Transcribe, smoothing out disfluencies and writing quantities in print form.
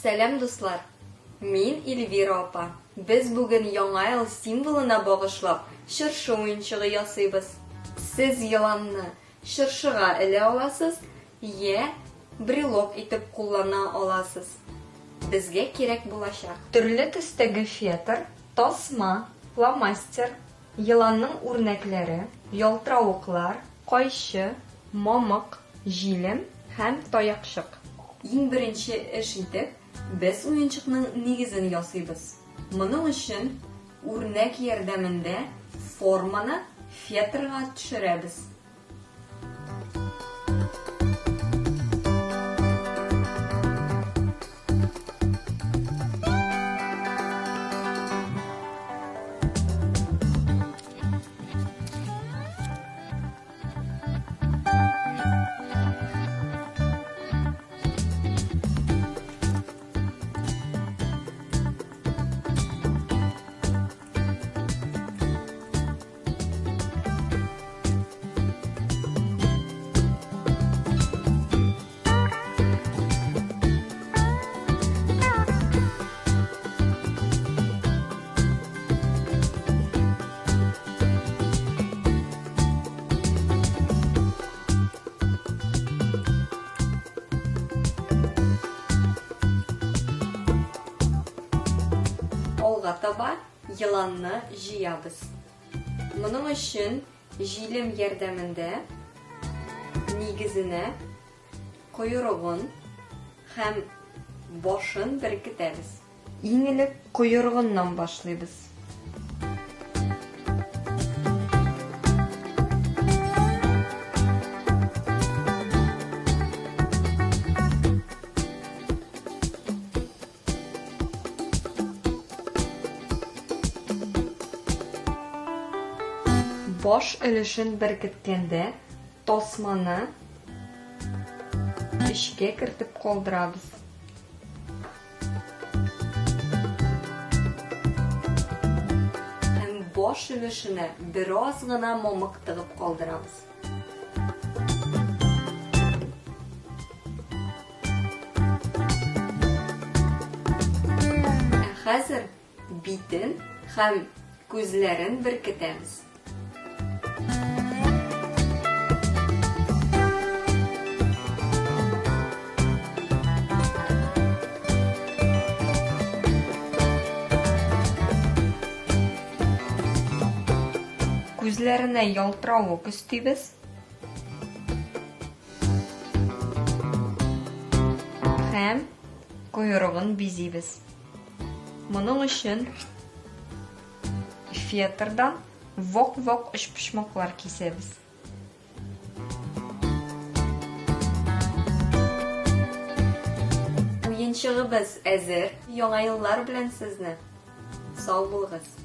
Сәлам, дуслар! Мин Эльвира апа. Без бүген Яңа ел символына багышлап чыршы уенчыгы ясыйбыз. Сез еланны чыршыга элә аласыз, йә брелок итеп куллана аласыз. Безгә кирәк булачак. Төрле төстәге фетр, тасма, фломастер, Еланның үрнәкләре, ялтыравыклар, кайчы, мамык, җилем һәм таякчык. Иң беренче эш итеп, без уенчыкның нигезен ясыйбыз. Моның өчен үрнәк ярдәмендә форманы фетрга төшерәбез. Алга таба Еланны җыябыз. Моның өчен җилем ярдәмендә нигезенә койрыгын һәм башын беркетәбез. Иң элек койрыгыннан башлыйбыз. Баш өлешен беркеткәндә тасманы эчкә кертеп калдырабыз. Һәм баш өлешенә бераз гына мамык тыгып калдырабыз. Ә хәзер битен һәм күзләрен беркетәбез. Күзләренә ялтыравык өстибез. Һәм койрыгын бизибез. Моның өчен фетрдан вак-вак өчпочмаклар кисәбез. Уенчыгыбыз әзер. Яңа еллар белән сезне! Сау булыгыз!